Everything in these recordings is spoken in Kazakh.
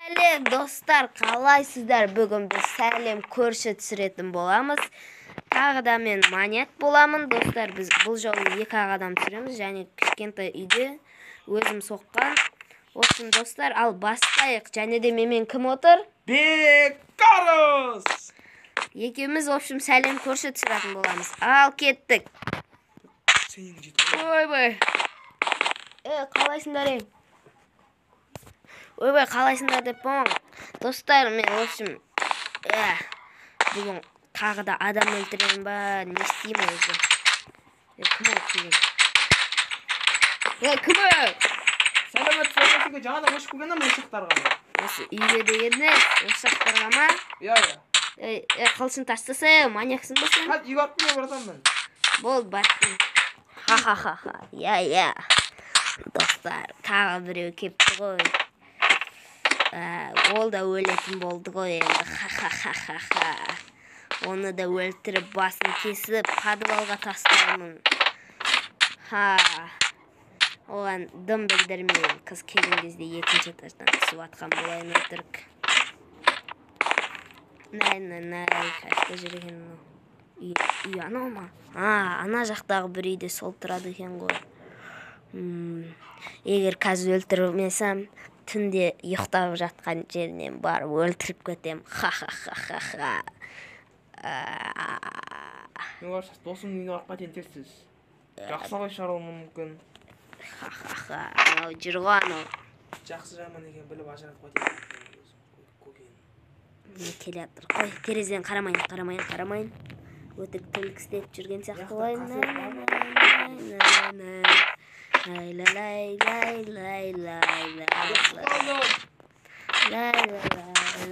Сәлем, достар, қалайсыздар? Бүгін біз сәлем көрші түсіретін боламыз. Тағы да мен маньяк боламын. Достар, біз бұл жолы екі ақ адам түсіреміз және кішкентай үйде өзім соққан. В общем, достар, ал бастайық. Және де менімен кім отыр? Бекарос! Екеуміз, в общем, сәлем көрші түсіретін боламыз. Ал кеттік. Сенің жетіп. Ойбай. Қалайсыңдар, ей? Ойбай, қалайсыңдар деп болмам. Достар, мен, в общем, бүгін тағы да адам өлтіремін ба, не істеймін өзі? Кім ол келген? Кім ол? Сәлеметсіз бе, жаңадан көшіп келген ме осы жақтарға? Осы үйге деген не? Осы жақтарға ма? Иә, иә. Қылышын тастаса, маньяксың ба сен? Қазір үйге барып келе баратамын мен. Бол, баттым. Ха-ха-ха-ха. Иә, иә. Достар, тағы біреу кепті ғой. Ол да өлетін болды ғой енді. Ха-ха-ха-ха-ха. Оны да өлтіріп, басын кесіп, подвалға тастаймын. Ха. Оған дым білдірмеймін. Қыз келген кезде екінші этаждан түсіп атқан болайын өтірік. Най, най, най, қаяқта жүр екен мынау? Үй анау ма? А, ана жақтағы бір үйде сол тұрады екен ғой. Егер қазір өлтірмесем, түнде ұйықтап жатқан жерінен барып өлтіріп кетем. Ха-ха-ха-ха-ха. Мен барса досымның үйіне барып қайтайын тез-тез. Жақсы абай шығаруым мүмкін. Ха-ха-ха. Анау жүр ғой анау. Жақсы жаман екенін біліп ажыратып қайтайын. Көкейін. Не келе жатыр? Қой, терезеден қарамайын, қарамайын, қарамайын. Өтірік тірлік істеп жүрген сияқты ғой. Лай, лай, лай, лай, лай, лай, лай, лай. Лай, лай,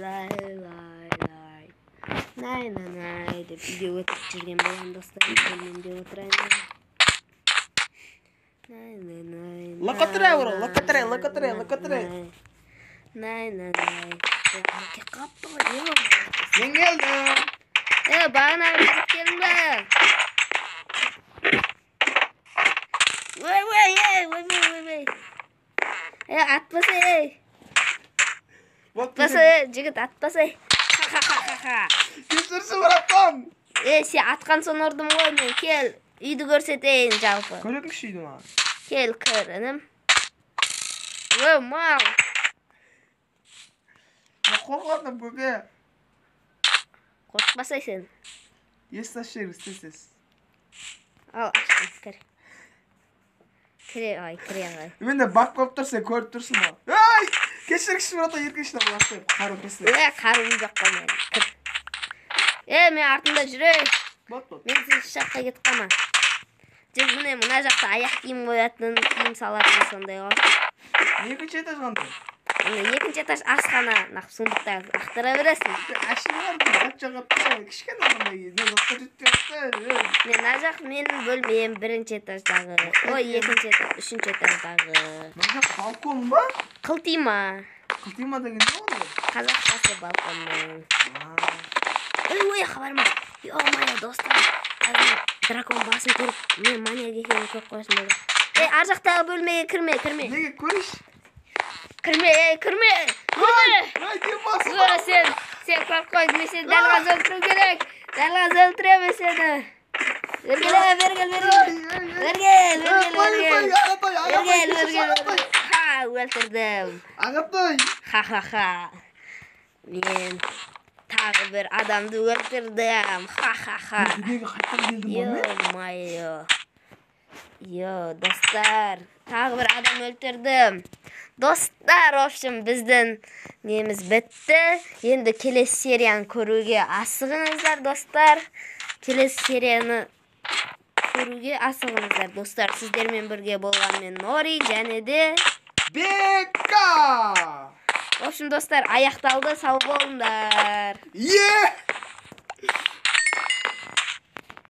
лай, лай, лай. Най, най, най деп үйде өтіп жүрген боламын, достар. Бөлмемде отырайын. Най, най, най, Лақатырай, бро, лақатырай, лақатырай, лақатырай. Най, най, най. Әке қапты ғой, е. Мен келдім. Бағана жігіт келдің бе? Ой, ой, ой, ой, ой, ой. Атпаса, ей. Атпаса, жігіт, атпаса. Ха-ха-ха-ха-ха. Кешірші, братан. Сен атқан соң ұрдым ғой мен. Кел, үйді көрсетейін жалпы. Көрсетіңізші үйді маған. Кел, кір, інім. Ой, мал. Мен қорқып көке. Қорықпасай сен. Есті ашып жібер, тез-тез. Ал, аштым, кір. Кіре ғой, кіре ғой. Мен де бақ болып тұр, сен көріп тұрсың ба? Ей! Кешіріңізші, братан, еркекші де қару кесіледі. Қаруым жоқ қой менің. Кір. Мен артымда жүрейін. Бот, бот. Мен сен еш жаққа кетіп қалма. Жүр, міне, мына жақта аяқ киім қоятын, киім салатын сондай ғой. Екінші этаж қандай? Міне, екінші этаж асхана. Нақ сундықтарды ақтара бересің. Әшейін бар, зат жағады да, кішкене қандай, не заттар жетпей жатса, Міне, мына жақ менің бөлмем, бірінші этаждағы. Ой, екінші этаж, үшінші этаждағы. Мына жақ балкон ба? Қылтима. Қылтима деген не ол? Қазақшасы балконның. Ой, ой, хабарма. Ё-моё, достар, қазір дракон басын көріп, мен маньяк екенін көріп қоясың болды. Ар жақтағы бөлмеге кірме, кірме. Неге көрейінші? Кірме, ей, кірме, кірме. Ай, кем басын? Ой, сен көріп қойдың, мен сені дәл қазір өлтіру керек. Дәл қазір өлтіремін сені. Бері кел, бері кел, бері кел. Бері кел, бері кел, бері кел. Ағатай, ағатай, Бері кел, бері кел. ағатай. Ха, өлтірдім. Ағатай. Ха-ха-ха. Мен тағы бір адамды өлтірдім. Ха-ха-ха. Дүниеге қайтадан келдім ғой мен. Ё-моё. Ё, достар, тағы бір адам өлтірдім. Достар, в общем, біздің неміз бітті. Енді келесі серияны көруге асығыңыздар, достар. Келесі серияны көруге асығыңыздар, достар. Сіздермен бірге болған мен Нори және де Бека! В общем, достар, аяқталды. Сау болыңдар. Е!